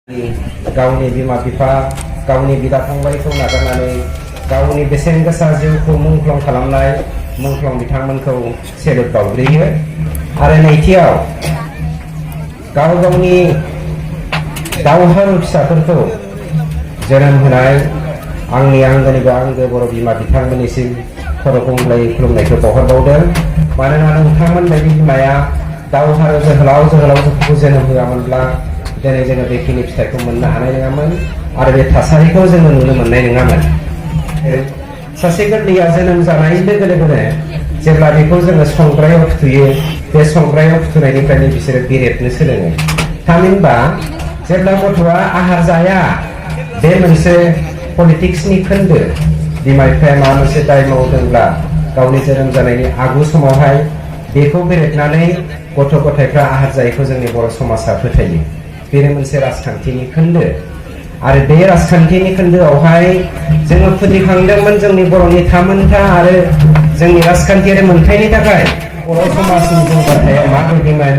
गावनि बिमा बिफा गावनि बिदा फंबायखौ नागारनानै गावनि बेसेन गोसा जिउखौ मुंख्लं खालामनाय मुंख्लं बिथांमोनखौ सेलुट बावग्रोयो आरो नैथियाव गाव गावनि दावहारु फिसाफोरखौ जोनोम होनाय आंनि आंगोनिबो आंगो बर' बिमा बिथांमोननिसिम खर' गंग्लायै खुलुमनायखौ बावहरबावदों। मानोना नोंथांमोन बायदि बिमाया दावहारु जोहोलावजोफोरखौ जोनोम होआमोनब्ला दिनै जोङो बेखिनि फिथाइखौ मोननो हानाय नङामोन आरो बे थासारिखौ जोङो नुनो मोननाय नङामोन। सासे गोरलैया जोनोम जानाय लोगो लोगोनो जेब्ला बेखौ जोङो संग्रायाव फुथुयो बे संग्रायाव फुथुनायनिफ्रायनो बिसोरो बिरेदनो सोलोङो। थामहिनबा जेब्ला गथ'आ आहार जाया बे मोनसे पलिटिक्सनि खोन्दो। बिमा बिफाया माबा मोनसे दाय मावदोंब्ला गावनि जोनोम जानायनि आगु समावहाय बेखौ बेरेदनानै गथ' गथायफ्रा आहार जायैखौ जोंनि बर' समाजा फोथायो। बेनो मोनसे राजखान्थिनि खोन्दो आरो बे राजखान्थिनि खोन्दोआवहाय जोङो फोथायखांदोंमोन जोंनि बर'नि थामोनथा आरो जोंनि राजखान्थियारि मोनथायनि थाखाय बर' समाजनि जौगाथाया माबायदिमोन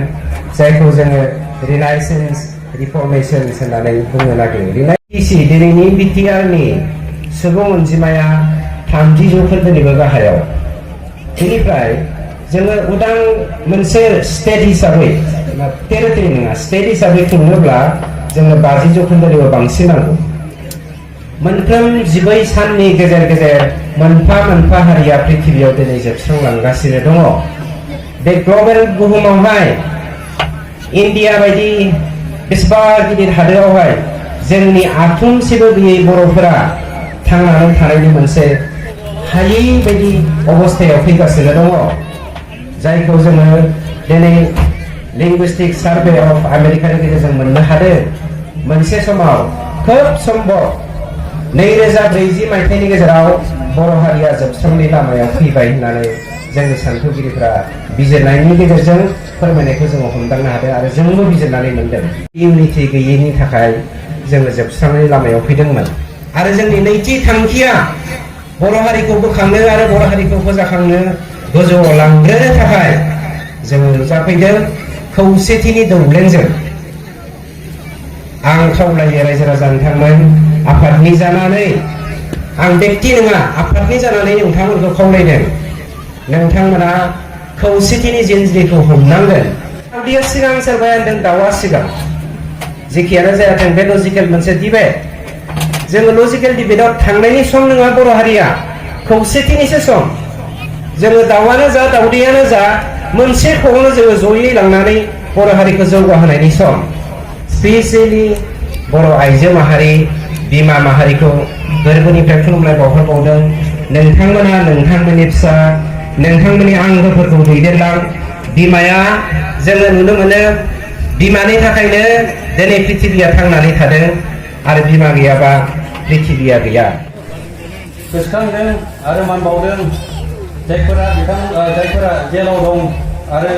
जायखौ जोङो रिनायसेन्स रिफर्मेशन्स होननानै बुंनो नागिरो। रिनायसि दिनैनि बिटिआरनि सुबुं अनजिमाया 30% गाहायाव। बेनिफ्राय जोङो उदां मोनसे स्टेट हिसाबै टेरिटरि नङा स्टेट हिसाबै खुंनोब्ला जोङो 50% बांसिन नांगौ। मोनफ्रोम 14 साननि गेजेर गेजेर मोनफा मोनफा हारिया पृथिबियाव दिनै जोबस्रांलांगासिनो दङ। बे ग्लबेल बुहुमावहाय इन्डिया बायदि बेसेबा गिदिर हादोरावहाय जोंनि आथुमसेबो गैयै बर'फोरा थांनानै थानायनि मोनसे हायै बायदि अबस्थायाव फैगासिनो दङ, जायखौ जोङो दिनै लिंगुइस्टिक सार्भे अफ आमेरिकानि गेजेरजों मोननो हादों। मोनसे समाव खोब सम्भव 2040 मायथाइनि गेजेराव बर' हारिया जोबस्रांनायनि लामायाव फैबाय होननानै जोंनि सान्थौगिरिफ्रा बिजिरनायनि गेजेरजों फोरमायनायखौ जोङो हमदांनो हादों आरो जोंबो बिजिरनानै मोनदों। इउनिटि गैयैनि थाखाय जोङो जोबस्रांनायनि लामायाव फैदोंमोन आरो जोंनि नैथि थांखिया बर' हारिखौ बोखांनो आरो बर' हारिखौ फोजाखांनो गोजौआव लांग्रोनो थाखाय जोङो नुजाफैदों खौसेथिनि दौलेंजों। आं खावलायो रायजो राजा नोंथांमोन आफादनि जानानै, आं बेक्ति नङा आफादनि जानानै नोंथांमोनखौ खावलायदों, नोंथांमोना खौसेथिनि जिन्ज्रिखौ हमनांगोन। दाउदैया सिगां सोरबाया होनदों दाउआ सिगां, जेखियानो जायाथों बे लजिकेल मोनसे डिबेट। जोङो लजिकेल डिबेटआव थांनायनि सम नङा, बर' हारिया खौसेथिनिसो सम। जोङो दाउआनो जा दाउदैयानो जा मोनसे खौनो जोङो जयै लांनानै बर' हारिखौ जौगाहोनायनि सम। स्पेसियेलि बर' आइजो माहारि बिमा माहारिखौ गोरबोनिफ्राय खुलुमनाय बावहरबावदों। नोंथांमोना नोंथांमोननि फिसा नोंथांमोननि आंगोफोरखौ दैदेनलां। बिमाया जोङो नुनो मोनो बिमानि थाखायनो दिनै पृथिबिया थांनानै थादों आरो बिमा गैयाबा पृथिबिया गैया। गोसोखांदों आरो मान बावदों जायफोरा जेलाव दं आरो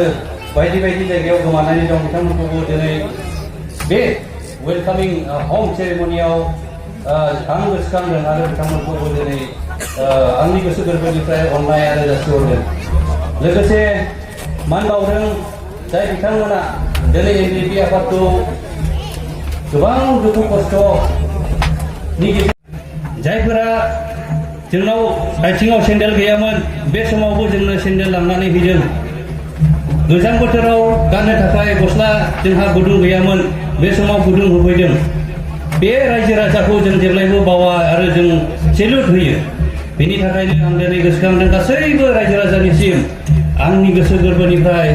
बायदि बायदि जायगायाव गोमानानै दं बिथांमोनखौबो दिनै बे वेलकामिं हम सेरेमनियाव आं गोसोखांदों आरो बिथांमोनखौबो दिनै आंनि गोसो गोरबोनिफ्राय अननाय आरो जासिहरदों। लोगोसे मान बावदों जाय बिथांमोना दिनै एनडिएफबि आफादखौ गोबां दुखु खस्थ'नि गेजेरजों जायफोरा जोंनाव आथिङाव सेन्देल गैयामोन बे समावबो जोंनो सेन्देल लांनानै होदों। गोजां बोथोराव गाननो थाखाय गस्ला जोंहा गुदुं गैयामोन, बे समाव गुदुं होफैदों। बे रायजो राजाखौ जों जेब्लायबो बावा आरो जों सेलुट होयो। बेनि थाखायनो आं दिनै गोसोखांदों गासैबो रायजो राजानिसिम आंनि गोसो गोरबोनिफ्राय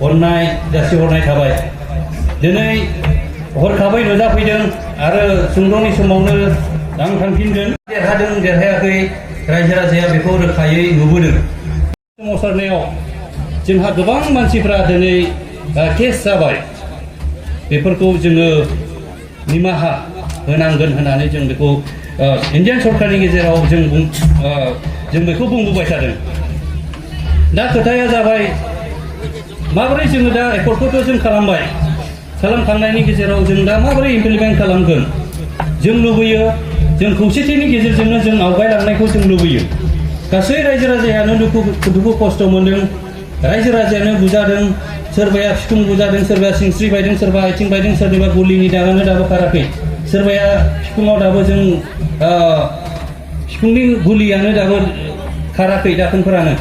अननाय जासिहरनाय थाबाय। दिनै हरखाबै नुजाफैदों आरो सुंद'नि समावनो आं थांफिनगोन। देरहादों देरहायाखै रायजो राजाया बेखौ रोखायै नुबोदों। सोमावसारनायाव जोंहा गोबां मानसिफ्रा दिनै केस जाबाय, बेफोरखौ जोङो निमाहा होनांगोन होननानै जों बेखौ इन्डियान सरकारनि गेजेराव जों बेखौ बुंबोबाय थादों। दा खोथाया जाबाय माबोरै जोङो दा एकर्डखौथ' जों खालामबाय, खालामखांनायनि गेजेराव जों दा माबोरै इमप्लिमेन्ट खालामगोन। जों लुबैयो जों खौसेथिनि गेजेरजोंनो जों आवगायलांनायखौ जों लुबैयो। गासै रायजो राजायानो दुखु खस्थ' मोनदों, रायजो राजायानो बुजादों, सोरबाया सिफुं बुजादों, सोरबाया सिंस्रि बायदों, सोरबा आथिं बायदों, सोरनिबा गुलिनि दागानो दाबो खाराखै, सोरबाया सिफुङाव दाबो जों सिफुंनि गुलियानो दाबो खाराखै दाखोनफोरानो।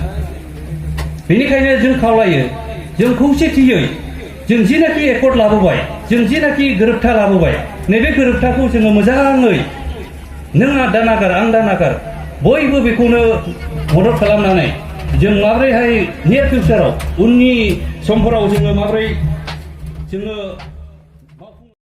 बेनिखायनो जों खावलायो, जों खौसेथियै जों जिनाखि एकर्ड लाबोबाय, जों जिनाखि गोरोबथा लाबोबाय, नैबे गोरोबथाखौ जोङो मोजाङै नों दा नागार आं दा नागार बयबो बेखौनो मदद खालामनानै जों माब्रैहाय नियर फिउचाराव उननि समफोराव जोङो माब्रै जोङो